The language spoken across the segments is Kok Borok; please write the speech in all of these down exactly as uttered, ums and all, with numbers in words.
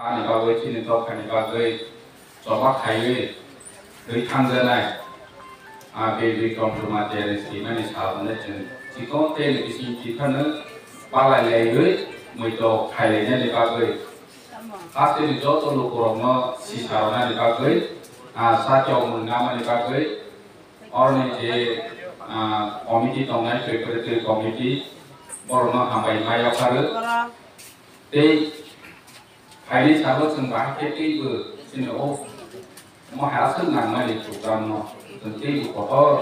Ani bagwi chini dophani bagwi choba khaiwi twi thangjanai. A Birbikromjoma Tiyari swimani salmani chwng chikon tei ni bising tiphano palai laiwi muito khailainani bagwi, hasteni joto lukurokno sisa rwnani bagwi, a sakya mung namani bagwi, oroni je, a, committee tongnai, preparatory committee, borokno hambai ma yapharwi. Tei phaini salo chwng bahai khe teibo chini o, omo hai aswk nangmani program no chwng teibo kotor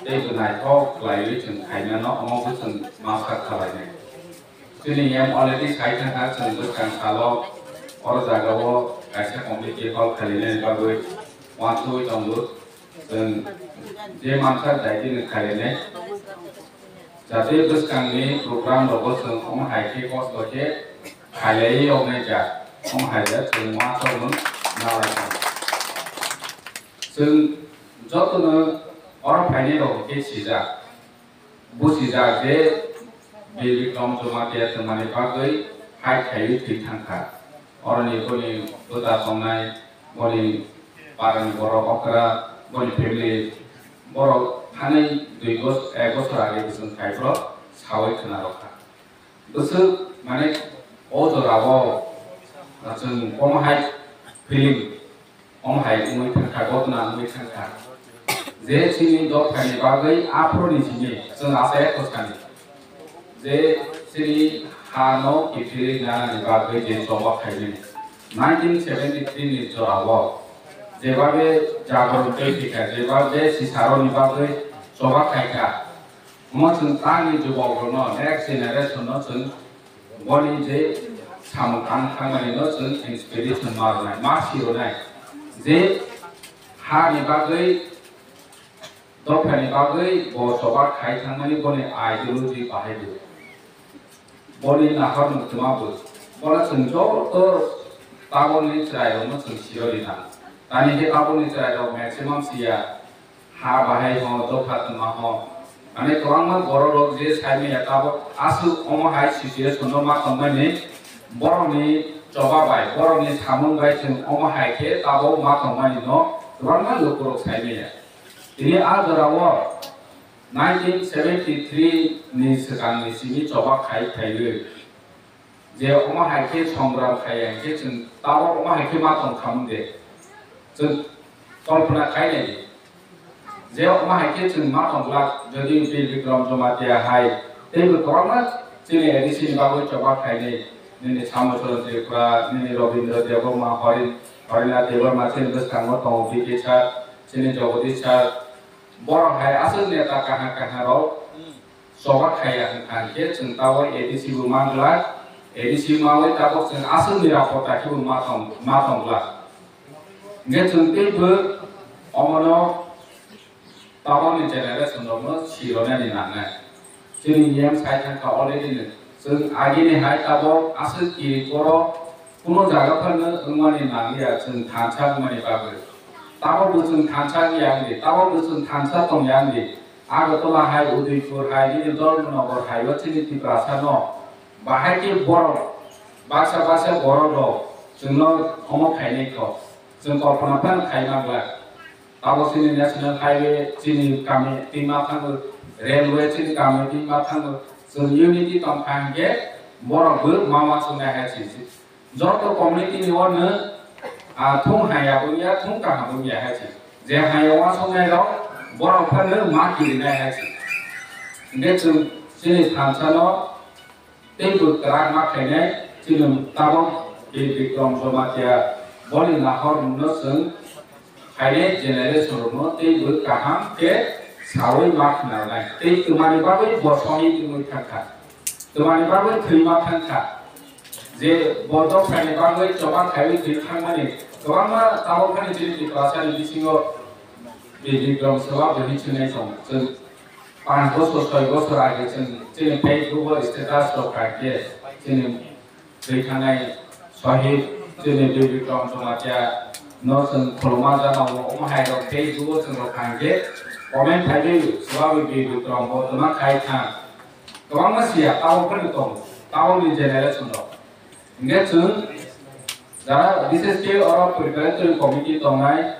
teibo naithok khlaiwi chwng khaimano, omo bo chwng masa khlainai. Chini M already sai thangkha, chwng bwskang salo oro jagao kaisa community hall khalinani bagwi uansugwi tongo. Chwng je mansa daitino khainai. Jate bwskangni program rogo chwng omo hai khe kosto khe khailaiwi yoknai ja, omo hai ja chwng uansukmung nalaikha. Chwng jotono oro phainai rok khe sijak. Buchijak je Birbikromjoma Tiyari twmani bagwi hai khaiwi thwi thangkha. Oroni boni bwta tongnai, boni parani borok okra, boni family borok thani dui bos-, ek bosor age bwswng khai borok sawi khwnarokha. Bwswk mane o jorao chwng omo hai feeling, omo hai wngwi thangkha, gotna wngwi thangkha. Je chini dophani bagwi aphuruni simi chwng achai kho sani. Je chini hano kiphilwi nanani bagwi je choba khaimani. Nineteen seventy three ni jorao jebabe jagoron tei thwikha, jebabe sisaroni bagwi choba khaikha. Omo chwng tangni jubokrokno, next generation no chwng boni je samung tang thangmani no chwng inspiration ma rwnai, ma si rwnai. Je hani bagwi, dophani bagwi bo choba khai thangmani boni ideology bahai bo. Boni nahor mwtwma bo. Bono chwng joto tabokni chwrairokno chwng sirwi rina. Tani khe tabokni chwrairok maximum siya. Ha bahai ho, dopha twma ho. Mane kwbangma borok rok je sai manya tabok aswk omo hai situation no ma tongmani, borokni choba bai, borokni samung bai chwng omo hai khe tabok ma tongmani no kwbangma lukurok sai manya. Tini a jorao nineteen seventy three ni swkangni simi choba khai khaiwi je omo hai khe songram khaiya hwnkhe chwng tabok omo hai khe ma tong khamung de? Chwng kolpona khai nai di. Je omo hai khe chwng ma tong glak, jodi Birbikromjoma Tiya hai teibo kwbangma chini A D C ni bagwi choba khainai, nini Samochorn Tripura, nini Robindra Debbarma, Horin, Horinath Debbarma, chini bwskango tongo B K sir, chini Jagadish sir, borok hai aswk neta kaham kaham rok choba khaiya hwnkha hwnkhe chwng tabok A D C bo man glak, A D C mawi tabok chwng aswk nirapota khe bo ma tong, ma tong glak. Hwnkhe chwng teibo omono tabokni generation rokno sironani nangnai. Chini niyam sai thangkha already no. Chwng agini hai tabok aswk kiri borok kuno jaga phano wngmani nangliya chwng thansa wngmani bagwi. Tabok bo chwng thansa wngya wngdi, tabok bo chwng thansa tongya wngdi. Agartala hai, Udaipur hai, nini Dharmanagar hai o chini Tiprasa no bahai khe borok, baksa baksa borok rok chwngno omo khainai kho. Chwng kolpona phano khai man glak. Tabok chini national highway chini kami tingma thango, railway chini kami tingma thango. Chwng unity tong kha hwnkhe borok bo ma uansuknai hai se. Joto community ni wano, ah, thung haya bo ya, thung kaham bo ya hai se. Je haya uansuknai rok borok phano ma kirinai hai se. Hwnkhe chwng chini thansa no teibo kwrak ma khainai, chini tabok Birbikromjoma Tiya boni nahor mungno chwng khainai generation rokno teibo kaham khe sawi ma khwnarnai. Tei twmani bagwi bo songwi tongwi thangkha, twmani bagwi thwi ma thangkha. Je bo dophani bagwi choba khaiwi thwi thangmani kwbangma tabok phani chini Tiprasani bisingo Birbikromjoma bo hinwi swngnai tongo. Chwng panch bosor, soi bosor age chwng chini Facebook o status rok kha khe chini thwi thangnai Sohid chini Birbikromjoma Tiya no chwng khuluma jana o, omo hai rok Facebook o chwng rok kha khe comment phai di, swbawi Birbikrom bo twma khai thang. Kwbangma siya tabok phano tongo, tabokni generation rok. Hingkhe chwng Jara bishesh khe oro preparatory committee tongnai,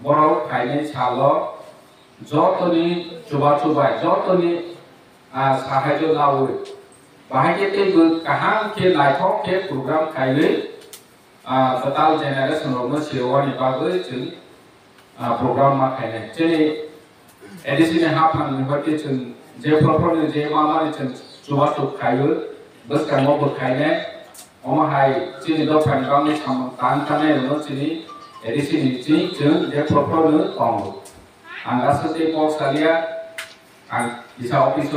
borok phainai salo jotoni chubachu bai jotoni, ah, sahaijo laui, bahai khe teibo kaham khe naithok khe program khaiwi, ah, kwtal generation rokno sirwani bagwi chwng, ah, program ma khainai. Chini A D C ni haphang ni hoite chwng je proper ni je ma mani chwng chubachu khaiwi bwskango bo khainai. Omo hai chini dophani bagwi samung tang tangnai rokno chini A D C ni chwng je proper no tongo. Ang aswk tei kok salia, ang kisa office